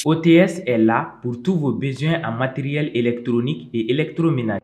OTS est là pour tous vos besoins en matériel électronique et électroménager.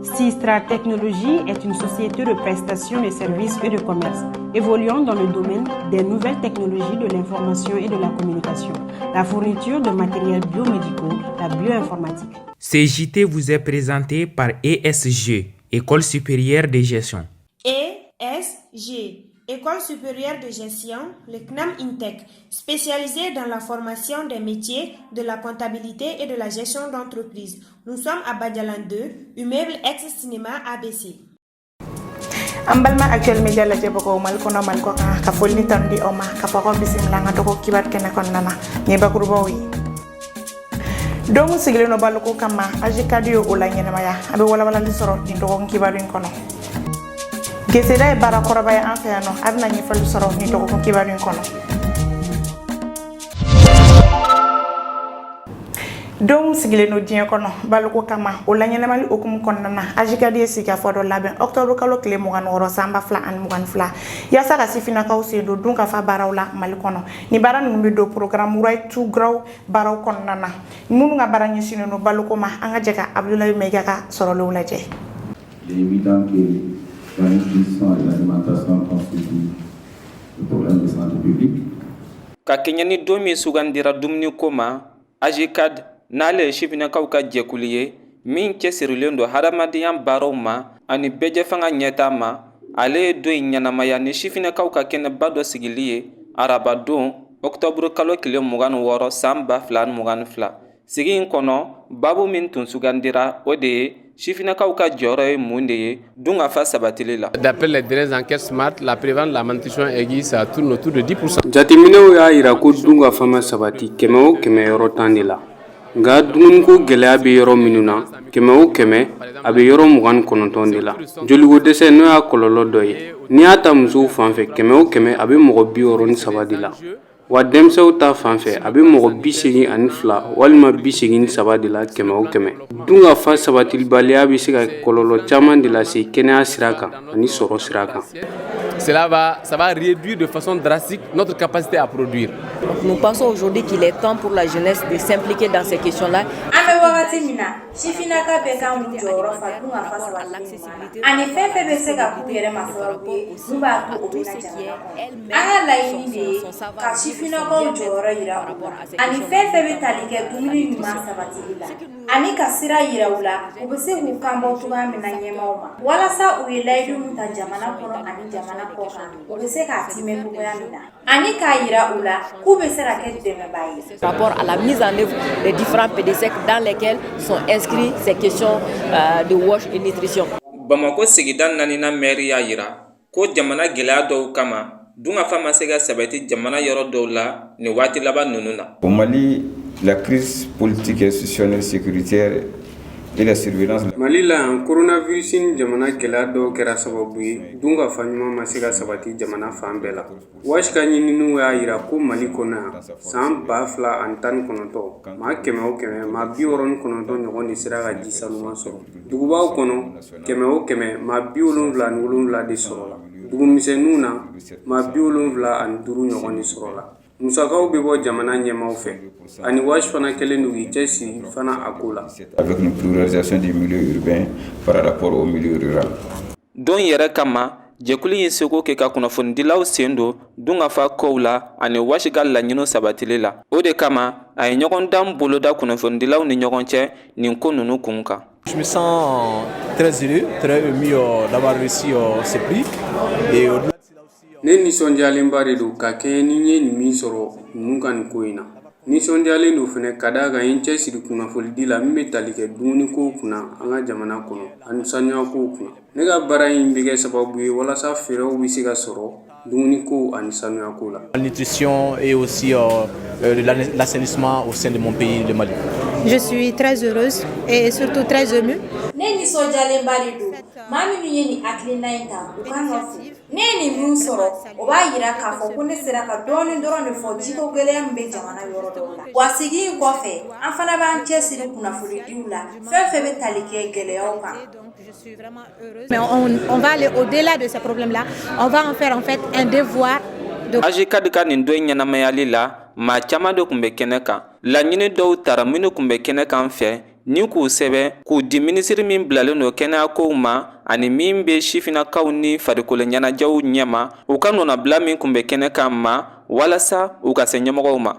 Sistra Technologies est une société de prestation de services et de commerce évoluant dans le domaine des nouvelles technologies de l'information et de la communication, la fourniture de matériels biomédicaux, la bioinformatique. Ce JT vous est présenté par ESG, École supérieure de gestion. ESG, École supérieure de gestion, le CNAM INTEC, spécialisé dans la formation des métiers de la comptabilité et de la gestion d'entreprise. Nous sommes à Badialan 2, immeuble ex-cinéma ABC. An balima Actuel Media lajɛbagaw, Mali kɔnɔ, Mali kɔ kan, ka foli ni tanu di aw ma, ka fɔ aw bisimila an ka dɔgɔ kibaru kɛnɛ kɔnɔna na. Nin ye bakurubaw ye. Don min sigilen don baloko kama, AGCAD ye o la ɲɛnamaya. A bɛ walawalali sɔrɔ nin dɔgɔkun kibaru in kɔnɔ. Geseda ye baara kɔrɔba ye an fɛ yan nɔ. A bɛna ɲɛfɔli sɔrɔ nin dɔgɔkun kibaru in kɔnɔ. Don min sigilen don diɲɛ kɔnɔ baloko kama, o la ɲɛnamali hukumu kɔnɔna na, AGCAD ye sigikafɔ dɔ labɛn octobre kalo tile 26 san 2022, yaasa ka sifinnakaw sen don dunkafa baaraw la Mali kɔnɔ. Ni baara ninnu bɛ don programme Right to Grow baaraw kɔnɔna na, minnu ka baara ɲɛsinnen don baloko ma. An ka jɛ ka Abdoulaye Maïga ka sɔrɔlenw lajɛ. Il est évident que la nutrition et l'alimentation constituent le problème de santé publique. Ka kɛɲɛ ni don min sugandira dumuniko ma, AGCAD, n'ale ye sifinnakaw ka jɛkulu ye min cɛsirilen don hadamadenya baaraw ma ani bɛɛjɛfanga ɲɛtaa ma, ale ye don in ɲɛnamaya ni sifinnakaw ka kɛnɛba dɔ sigili ye arabadon ɔktɔburu kalo tile 26 san 2022. Sigi in kɔnɔ, babu min tun sugandira, o de ye sifinnakaw ka jɔyɔrɔ ye mun de ye dunkafa sabatili la. D'après les dernières enquêtes SMART, la prévalence de la malnutrition aiguë, ça tourne autour de 10%. Jateminɛw y'a yira ko dunkafa ma sabati 100 o 100, yɔrɔ 10 de la. Nka dumuniko gɛlɛya bɛ yɔrɔ minnu na, 100 o 100, a bɛ yɔrɔ 29 de la. Joliko dɛsɛ, n'o y'a kɔlɔlɔ dɔ ye, n'i y'a ta musow fan fɛ, 100 o 100, a bɛ mɔgɔ 63 de la. Wa denmisɛnw ta fan fɛ, a bɛ mɔgɔ 82 walima 83 de la 100 o 100. Dunkafa sabatilibaliya bɛ se ka kɔlɔlɔ caman de lase kɛnɛya sira kan ani sɔrɔ sira kan. Ça va réduire de façon drastique notre capacité à produire. Donc nous pensons aujourd'hui qu'il est temps pour la jeunesse de s'impliquer dans ces questions-là. An bɛ wagati min na, sifinnaka bɛɛ kan k'u jɔyɔrɔ fa dunkafa sabatili ɲuman na, ani fɛn fɛn bɛ se ka k'u yɛrɛ ma sababu ye mun b'a to o bɛ na jamana kɔnɔ. An ka laɲini de ye ka sifinnakaw jɔyɔrɔ yira u la, ani fɛn fɛn bɛ tali kɛ dumuni ɲuman sabatili la, ani ka sira yira u la u bɛ se k'u kan bɔ cogoya min na ɲɛmaaw ma, walasa u ye layidu min ta jamana kɔnɔ ani jamana kɔ kan, u bɛ se k'a timɛ cogoya min na, ani k'a yira u la k'u bɛ se ka kɛ dɛmɛbaa ye. Par rapport à la mise en œuvre des différents PDSEC dans lesquels sont inscrits ces questions de WASH et nutrition. Bamako sigida naaninan mɛri y'a yira ko jamana gɛlɛya dɔw kama, dunkafa ma se ka sabati jamana yɔrɔ dɔw la nin waati laban ninnu na. Au Mali, la crise politique, institutionnelle, sécuritaire et la surveillance. Mali la yan, coronavirus ni jamana gɛlɛya dɔw kɛra sababu ye dunkafa ɲuman ma se ka sabati jamana fan bɛɛ la. WASH ka ɲininiw y'a yira ko Mali kɔnɔ yan, san 2019, maa 100 o 100, maa 69 ɲɔgɔn de sera ka ji sanuman sɔrɔ. Dugubaw kɔnɔ, 100 o 100, maa 77 de sɔrɔla. Dugumisɛnninw na, maa 75 ɲɔgɔn de sɔrɔla. Musakaw bɛ bɔ jamana ɲɛmaaw fɛ, ani WASH fana kɛlen don k'i cɛsiri fana a ko la. Avec une priorisation du milieu urbain par rapport au milieu rural. Don yɛrɛ kama, jɛkulu in seko kɛ ka kunnafonidilaw sen don dunkafa kow la ani WASH ka laɲiniw sabatili la. O de kama, a ye ɲɔgɔndan boloda kunnafonidilaw ni ɲɔgɔn cɛ nin ko ninnu kun kan. Je me sens très heureux, très ému d'avoir reçu ce prix. Et au-delà de cela aussi, Ne nisɔndiyalenba de don ka kɛɲɛ ni n ye nin min sɔrɔ ninnu ka nin ko in na. Nisɔndiyalen don fɛnɛ ka d'a kan n ye n cɛsiri kunnafonidi la min bɛ tali kɛ dumunikow kunna an ka jamana kɔnɔ ani sanuyakow kunna. Ne ka baara in bɛ kɛ sababu ye walasa fɛɛrɛw bɛ se ka sɔrɔ dumunikow ani sanuyako la. La nutrition et aussi l'assainissement au sein de mon pays, le Mali. Je suis très heureuse et surtout très émue. Ne nisɔndiyalenba de don. Maa minnu ye nin hakilina in ta, u kan ka fo. Ne ye nin min sɔrɔ, o b'a yira k'a fɔ ko ne sera ka dɔɔnin dɔrɔn de fɔ jiko gɛlɛya min bɛ jamana yɔrɔ dɔw la. Wa sigi in kɔfɛ, an fana b'an cɛsiri kunnafonidiw la, fɛn fɛn bɛ tali kɛ gɛlɛyaw kan. Mais on va aller au-delà de ces problèmes-là. On va en faire en fait un devoir. De AGCAD ka nin don ɲɛnamayali la. Maa caman de tun bɛ kɛnɛ kan. Laɲini dɔw tara minnu tun bɛ kɛnɛ kan fɛ ni k'u sɛbɛn k'u di minisiri min bilalen don kɛnɛyakow ma ani min bɛ sifinnakaw ni farikolo ɲɛnajɛw ɲɛma, u ka nɔnabila min tun bɛ kɛnɛ kan ma, walasa u ka se ɲɛmɔgɔw ma.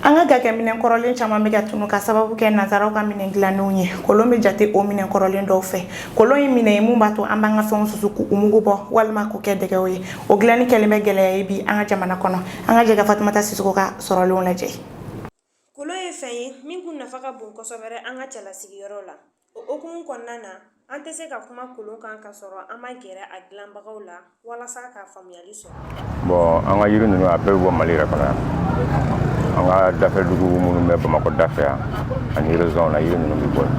An ka gakɛminɛn kɔrɔlen caman bɛ ka tunu ka sababu kɛ nansaraw ka minɛn dilannenw ye. Kolon bɛ jate o minɛn kɔrɔlen dɔw fɛ. Kolon ye minɛn ye mun b'a to an b'an ka fɛnw susu k'u mugu bɔ walima k'u kɛ dɛgɛw ye. O dilanni kɛlen bɛ gɛlɛya ye bi an ka jamana kɔnɔ. An ka jɛ ka Fatumata Sisoko ka sɔrɔlenw lajɛ. Kolon ye fɛn ye min kun nafa ka bon kosɛbɛ an ka cɛlasigiyɔrɔ la. O hukumu kɔnɔna na, an tɛ se ka kuma kolon kan ka sɔrɔ an ma gɛrɛ a dilanbagaw la walasa ka faamuyali sɔrɔ. Bon, an ka yiri ninnu, a bɛɛ bɛ bɔ Mali yɛrɛ kɔnɔ yan. An ka dafɛ dugu minnu bɛ Bamakɔ dafɛ yan ani région na, yiri ninnu bɛ bɔ yen.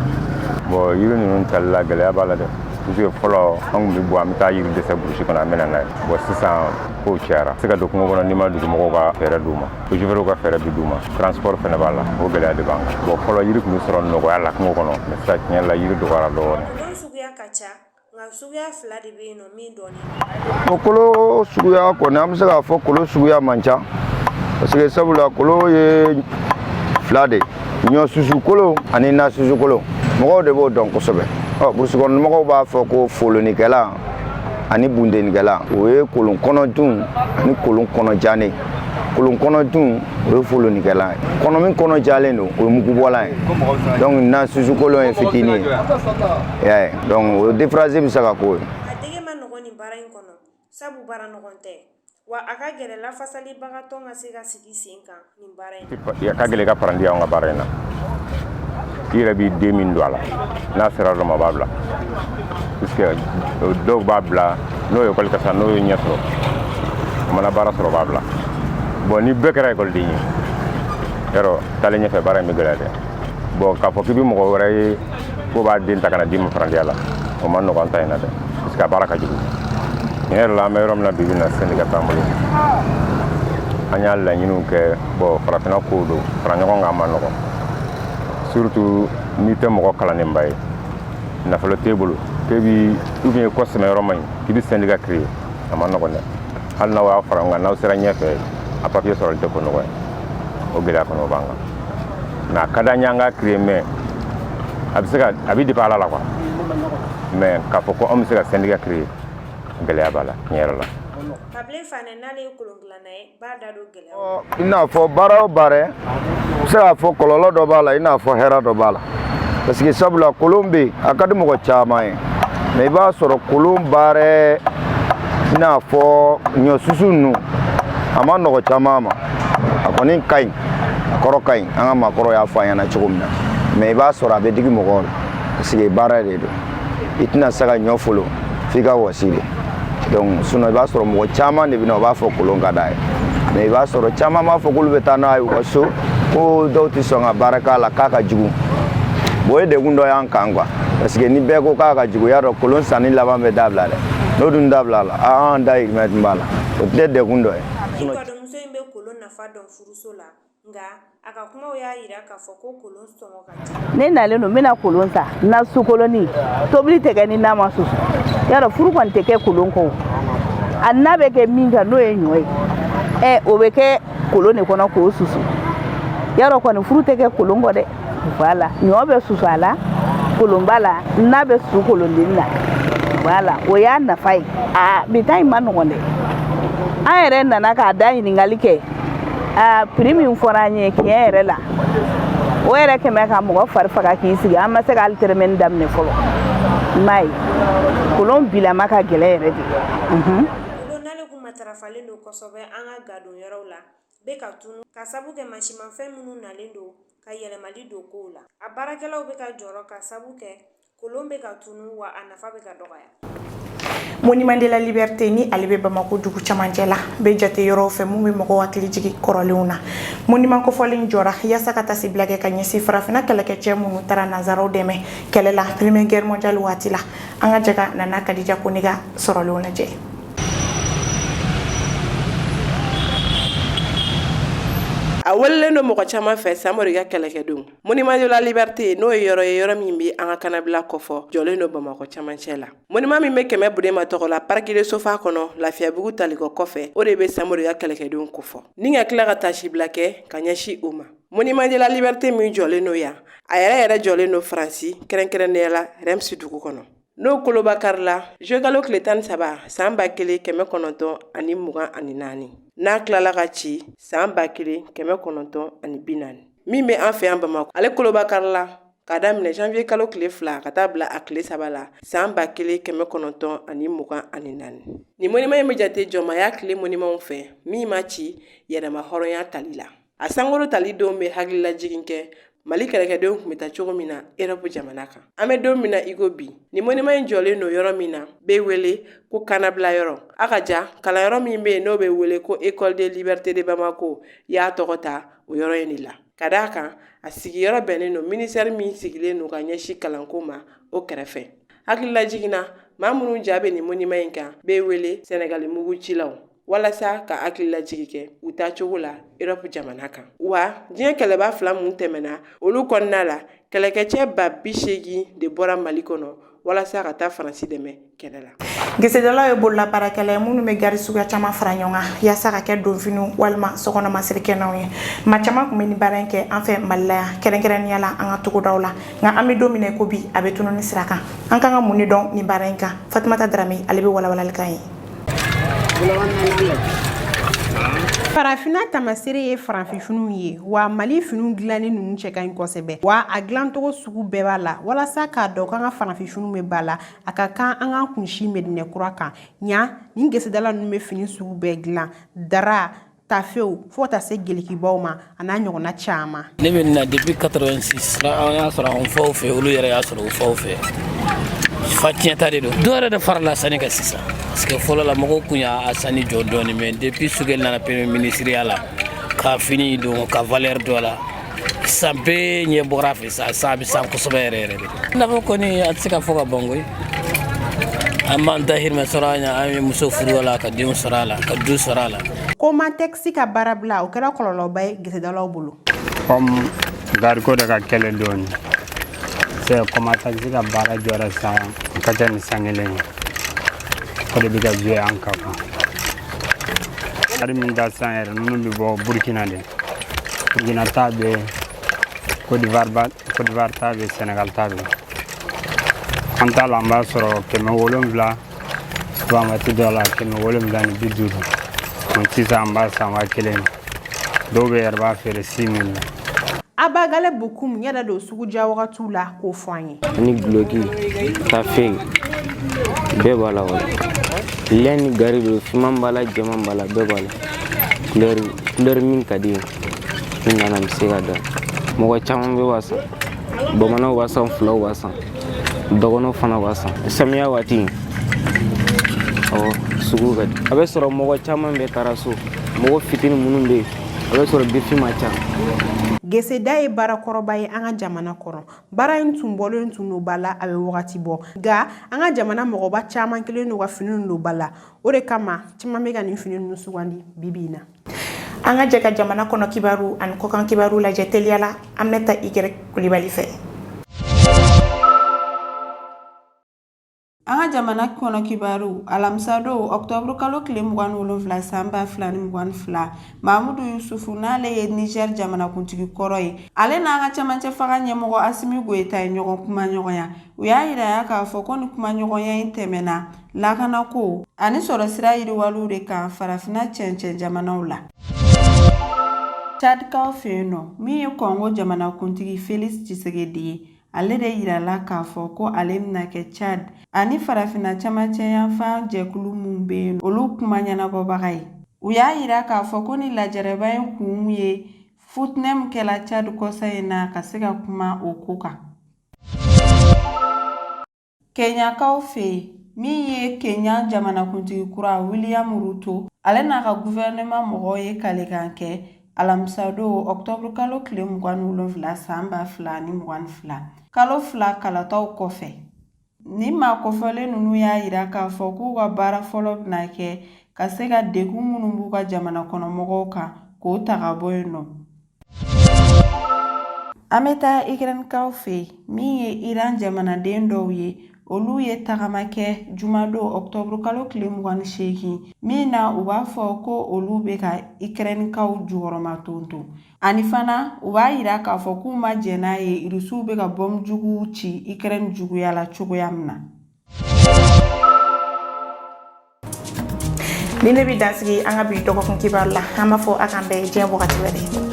Bon, yiri ninnu tali la, gɛlɛya b'a la dɛ, puisque fɔlɔ an tun bɛ bɔ, an bɛ taa yiri dɛsɛ burusi kɔnɔ, an bɛ na n'a ye. Bon, sisan kow cayara, se ka don kungo kɔnɔ n'i ma dugumɔgɔw ka fɛɛrɛ d'u ma, sofɛriw ka fɛɛrɛ bɛ d'u ma, transport fana b'a la, o gɛlɛya de b'an kan. Bon, fɔlɔ yiri tun bɛ sɔrɔ nɔgɔya la kungo kɔnɔ, mais sisan, tiɲɛ la, yiri dɔgɔyara dɔɔnin. Kolon suguya ka ca, nka suguya fila de bɛ yen nɔ min dɔnnen don. Kolo suguya kɔni, an bɛ se k'a fɔ kolo suguya man ca, parce que sabula kolo ye fila de, ɲɔ susu kolo ani na susu kolo. Mɔgɔw de b'o dɔn kosɛbɛ. Ɔ, burusikɔnɔmɔgɔw b'a fɔ ko folonikɛla ani buntenikɛla. O ye kolon kɔnɔdun ani kolon kɔnɔjalen. Kolon kɔnɔdun, o ye folonikɛla ye. Kɔnɔ min kɔnɔ jalen don, o ye mugubɔlan ye. Donc na susu kolon ye fitinin ye, i y'a ye. Donc o différence bɛ se ka k'o ye. A dege man nɔgɔn nin baara in kɔnɔ, sabu baara nɔgɔn tɛ, wa a ka gɛlɛn lafasalibagatɔn ka se ka sigi sen kan nin baara in. A ka gɛlɛn ka paranti anw ka baara in na. I yɛrɛ b'i den min don a la, n'a sera dɔ ma, a b'a bila, puisque dɔw b'a bila n'o ye ekɔli ka sa, n'o ye ɲɛ sɔrɔ, o mana baara sɔrɔ, o b'a bila. Bon, ni bɛɛ kɛra ekɔliden ye, yarɔ taalen ɲɛfɛ baara in bɛ gɛlɛya dɛ. Bon, k'a fɔ k'i bɛ mɔgɔ wɛrɛ ye k'o b'a den ta ka na d'i ma parantiya la, o man nɔgɔn an ta in na dɛ, parce que a baara ka jugu. Tiɲɛ yɛrɛ la, an bɛ yɔrɔ min na bi bi in na, syndicat t'an bolo. An y'a laɲiniw kɛ. Bon, farafinna kow don, fara ɲɔgɔn kan man nɔgɔn, surtout n'i tɛ mɔgɔ kalannenba ye, nafolo t'e bolo, k'e bi ou bien kɔ sɛmɛ yɔrɔ man ɲi, k'i bɛ syndicat créer, a man nɔgɔn dɛ. Hali n'aw y'a fara ɲɔgɔn kan, n'aw sera ɲɛfɛ, a papier sɔrɔli tɛ ko nɔgɔ ye. O gɛlɛya kɔni, o b'an kan. Mais a ka d'an ye an ka créer, mais a bɛ se ka, a bɛ dépend Ala la quoi. Mais k'a fɔ ko anw bɛ se ka syndicat créer, gɛlɛya b'a la tiɲɛ yɛrɛ la. Kabilen Fanɛ, n'ale ye kolon dilanna ye, b'a da don gɛlɛyaw. I n'a fɔ baara o baara, i bɛ se k'a fɔ kɔlɔlɔ dɔ b'a la, i n'a fɔ hɛrɛ dɔ b'a la, parce que sabula kolon bɛ yen, a ka di mɔgɔ caman ye, mais i b'a sɔrɔ kolon baara, i n'a fɔ ɲɔ susu ninnu, a ma nɔgɔ caman ma. A kɔni ka ɲi, a kɔrɔ ka ɲi, an ka maakɔrɔw y'a fɔ an ɲɛna cogo min na, mais i b'a sɔrɔ a bɛ digi mɔgɔw la, parce que baara de don. I tɛna se ka ɲɔ folo f'i ka wɔsi de. Donc sinon, i b'a sɔrɔ mɔgɔ caman de bɛ na, u b'a fɔ kolon ka d'a ye, mais i b'a sɔrɔ caman b'a fɔ k'olu bɛ taa n'a ye u ka so, ko dɔw tɛ sɔn ka baara k'a la, k'a ka jugu. Bon, o ye degun dɔ y'an kan quoi, parce que ni bɛɛ ko k'a ka jugu, y'a dɔn kolon sanni laban bɛ dabila dɛ. N'o dun dabila la, an dayirimɛ dun b'a la, o tɛ degun dɔ ye. Muso in bɛ kolon nafa dɔn furuso la, nka a ka kumaw y'a jira k'a fɔ ko kolon sɔngɔ ka ca. Ne nalen don, n bɛna kolon ta na sukoloni. Tobili tɛ kɛ ni na ma susu. Yarɔ, furu kɔni tɛ kɛ kolon kɔ. A na bɛ kɛ min kan, n'o ye ɲɔ ye, ɛ, o bɛ kɛ kolon de kɔnɔ k'o susu. Yarɔ kɔni, furu tɛ kɛ kolon kɔ dɛ. Voilà, ɲɔ bɛ susu a la kolonba la, na bɛ susu kolondenni na. Voilà, o y'a nafa ye. Aa, bi ta in man nɔgɔn dɛ. An yɛrɛ nana k'a da ɲininkali kɛ. Aa, prix min fɔra an ye, tiɲɛ yɛrɛ la, o yɛrɛ kɛmɛ ka mɔgɔ fari faga k'i sigi. An ma se ka hali tɛrɛmɛni daminɛ fɔlɔ. I m'a ye, kolon bilama ka gɛlɛ yɛrɛ de. Kolon, n'ale kun matarafalen don kosɛbɛ an ka gadon yɔrɔw la, bɛ ka tunu ka sabu kɛ mansimafɛn minnu nalen don ka yɛlɛmali don kow la. A baarakɛlaw bɛ ka jɔrɔ ka sabu kɛ kolon bɛ ka tunu, wa a nafa bɛ ka dɔgɔya. Monument de la Liberté, ni ale bɛ Bamako dugu camancɛ la, bɛ jate yɔrɔw fɛ mun bɛ mɔgɔw hakili jigin kɔrɔlenw na. Monument kofɔlen jɔra yaasa ka tasibila kɛ ka ɲɛsin farafinna kɛlɛkɛcɛ minnu taara nansaraw dɛmɛ kɛlɛ la Première Guerre mondiale waati la. An ka jɛ ka Nana Kadija Kone ka sɔrɔlenw lajɛ. A welelen don mɔgɔ caman fɛ Samori ka kɛlɛkɛdenw. Monument de la Liberté, n'o ye yɔrɔ ye, yɔrɔ min bɛ an ka kanabila kɔfɔ, jɔlen don Bamakɔ camancɛ la. Monument min bɛ Kɛmɛ Burema tɔgɔ la Parc de Sofa kɔnɔ, Lafiyabugu talikɔ kɔfɛ, o de bɛ Samori ka kɛlɛkɛdenw kofɔ, ni ka tila ka tasibila kɛ ka ɲɛsin o ma. Monument de la Liberté min jɔlen don yan, a yɛrɛ yɛrɛ jɔlen don Faransi, kɛrɛnkɛrɛnnenya la Reims dugu kɔnɔ. N'o koloba karila juillet kalo tile 13 san 1924, n'a tilala ka ci san 1940. Min bɛ an fɛ yan Bamakɔ, ale koloba karila k'a daminɛ janvier kalo tile 2 ka taa bila a tile 3 la san 1924. Nin monument in bɛ jate jɔnmaya tile monumentw fɛ min ma ci yɛrɛma hɔrɔnya tali la. A sankɔrɔ tali don bɛ hakililajigin kɛ Mali kɛlɛkɛdenw tun bɛ taa cogo min na Erɔpu jamana kan. An bɛ don min na iko bi, nin monument in jɔlen don yɔrɔ min na bɛ wele ko kanabila yɔrɔ. A ka ja kalanyɔrɔ min bɛ yen, n'o bɛ wele ko École de Liberté de Bamako, y'a tɔgɔ ta o yɔrɔ in de la. Ka d'a kan, a sigiyɔrɔ bɛnnen don ministère min sigilen don ka ɲɛsin kalanko ma, o kɛrɛfɛ. Hakililajigin na, maa minnu ja bɛ nin monument in kan bɛ wele Sɛnɛgali mugucilaw, walasa ka hakililajigi kɛ u taacogo la Erɔpu jamana kan. Wa diɲɛ kɛlɛba fila minnu tɛmɛna, olu kɔnɔna la, kɛlɛkɛcɛ 80,000 de bɔra Mali kɔnɔ walasa ka taa Faransi dɛmɛ kɛlɛ la. Gesedalaw ye bololabaarakɛla ye minnu bɛ gari suguya caman fara ɲɔgɔn kan yaasa ka kɛ donfiniw walima sokɔnɔ masirikɛnɛw ye. Maa caman tun bɛ nin baara in kɛ an fɛ Mali la yan, kɛrɛnkɛrɛnnenya la an ka togodaw la. Nka an bɛ don min na i ko bi, a bɛ tununni sira kan. An kan ka mun de dɔn nin baara in kan? Fatumata Darame, ale bɛ walawalali k'an ye. Farafinna tamasere ye farafinfiniw ye wa Mali finiw dilanni ninnu cɛ ka ɲi kosɛbɛ, wa a dilancogo sugu bɛɛ b'a la. Walasa k'a dɔn k'an ka farafinfiniw bɛ ba la, a ka kan an k'an kunsin Medinɛ kura kan ɲa. Nin gesedala ninnu bɛ fini sugu bɛɛ dilan, dara, tafew, fo ka taa se gelikibaw ma, a n'a ɲɔgɔnna caman. Ne bɛ na depuis 86. An y'a sɔrɔ an faw fɛ, olu yɛrɛ y'a sɔrɔ u faw fɛ. Fa tiɲɛta de don. Dɔ yɛrɛ de farala sanni kan sisan, parce que fɔlɔ la mɔgɔw kun y'a sanni jɔ dɔɔni, mais depuis Choguel nana premier ministre la, ka fini don ka valeur dɔ la, san bɛɛ ɲɛ bɔra a fɛ. Sisan a bɛ san kosɛbɛ yɛrɛ yɛrɛ de. Nafa kɔni, a tɛ se ka fɔ ka ban koyi. An b'an dahirimɛ sɔrɔ a ɲɛ, an ye muso furu a la, ka denw sɔrɔ a la, ka du sɔrɔ a la. Comatex ka baarabila, o kɛra kɔlɔlɔba ye gesedalaw bolo. Comme gariko de ka kɛlɛ dɔɔni, c'est Comatex ka baara jɔra sisan ka kɛ ni san kelen ye, o de bɛ ka jouer an kan quoi. Gari min ka san yɛrɛ, ninnu bɛ bɔ Burkina de. Burkina ta bɛ, Côte d'Ivoire, Côte d'Ivoire ta bɛ, Sénégal ta bɛ. An t'a la, an b'a sɔrɔ 700, waati dɔ la 750. Donc sisan an b'a san 1000, dɔw bɛ yɛrɛ b'a feere 6000 la. Abagale Bokum yɛrɛ don sugudiya wagatiw la k'o fɔ an ye. Ani duloki, tafe bɛɛ b'a la. Wa lɛn ni gari don, finman b'a la, jɛman b'a la, bɛɛ b'a la. Couleur, couleur min ka di ye, ni nana bɛ se ka da. Mɔgɔ caman bɛ b'a san, bamananw b'a san, fulaw b'a san, dɔgɔnɔw fana b'a san. Samiya waati, awɔ, sugu ka di, a bɛ sɔrɔ. Mɔgɔ caman bɛ taara so, mɔgɔ fitinin minnu bɛ yen, a bɛ sɔrɔ defi ma ca. Geseda ye baara kɔrɔba ye an ka jamana kɔnɔ. Baara in tun bɔlen tun don ba la a bɛ wagati bɔ, nka an ka jamana mɔgɔba caman kelen don ka fini don ba la. O de kama caman bɛ ka nin fini ninnu sugandi bi bi in na. An ka jɛ ka jamana kɔnɔ kibaru ani kɔkan kibaru lajɛ teliya la. An bɛ taa Igɛrɛ Kulibali fɛ. An ka jamana kɔnɔ kibaru, alamisadon ɔkutɔburu kalo tile 27 san 2022, Mamudu Yusufu, n'ale ye Niger jamanakuntigi kɔrɔ ye, ale n'an ka cɛmancɛ fanga ɲɛmɔgɔ Asimi Goyita ye ɲɔgɔn kumaɲɔgɔnya. U y'a yira k'a fɔ ko ni kumaɲɔgɔnya in tɛmɛna lakanako ani sɔrɔsira yiriwaliw de kan farafinna cɛncɛn jamanaw la. Tchadkaw fɛ yen nɔ, min ye Kɔngo jamanakuntigi Felix Tshisekedi ye, ale de yirala k'a fɔ ko ale bɛna kɛ Tchad ani farafinna cɛmancɛ yanfan jɛkulu minnu bɛ yen, olu kuma ɲɛnabɔbaga ye. U y'a yira k'a fɔ ko ni lajɛrɛba in kun ye futinɛ min kɛla Tchad kɔsa in na, ka se ka kuma o ko kan. Kenyakaw fɛ yen, min ye Kenya jamanakuntigi kura William Ruto, ale n'a ka guvɛrɛnɛman mɔgɔw ye kalikan kɛ alamisadon ɔkutɔburu kalo tile 27 san 2022, kalo 2 kalataw kɔfɛ. Nin maa kofɔlen ninnu y'a yira k'a fɔ k'u ka baara fɔlɔ bɛna kɛ ka se ka degun minnu b'u ka jamana kɔnɔmɔgɔw kan, k'o ta ka bɔ yen nɔ. An bɛ taa Ikɛrɛnikaw fɛ yen, min ye Iran jamanaden dɔw ye, olu ye tagama kɛ jumadon ɔkutɔburu kalo tile 28, min na u b'a fɔ ko olu bɛ ka Ikɛrɛnikaw jukɔrɔmatonton. Ani fana, u b'a yira k'a fɔ k'u ma jɛn n'a ye Irisiw bɛ ka bɔmu juguw ci Ikɛrɛni juguya la cogoya min na. Nin de bɛ dan sigi an ka bi dɔgɔkun kibaru la. An b'a fɔ a k'an bɛn diɲɛ wagati wɛrɛ.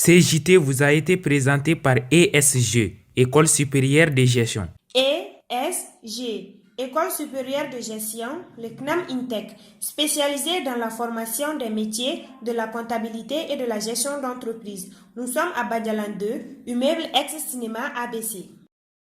Ce JT vous a été présenté par ESG, École supérieure de gestion. ESG, École supérieure de gestion, le CNAM INTEC, spécialisée dans la formation des métiers de la comptabilité et de la gestion d'entreprise. Nous sommes à Badialan 2, immeuble ex-cinéma ABC.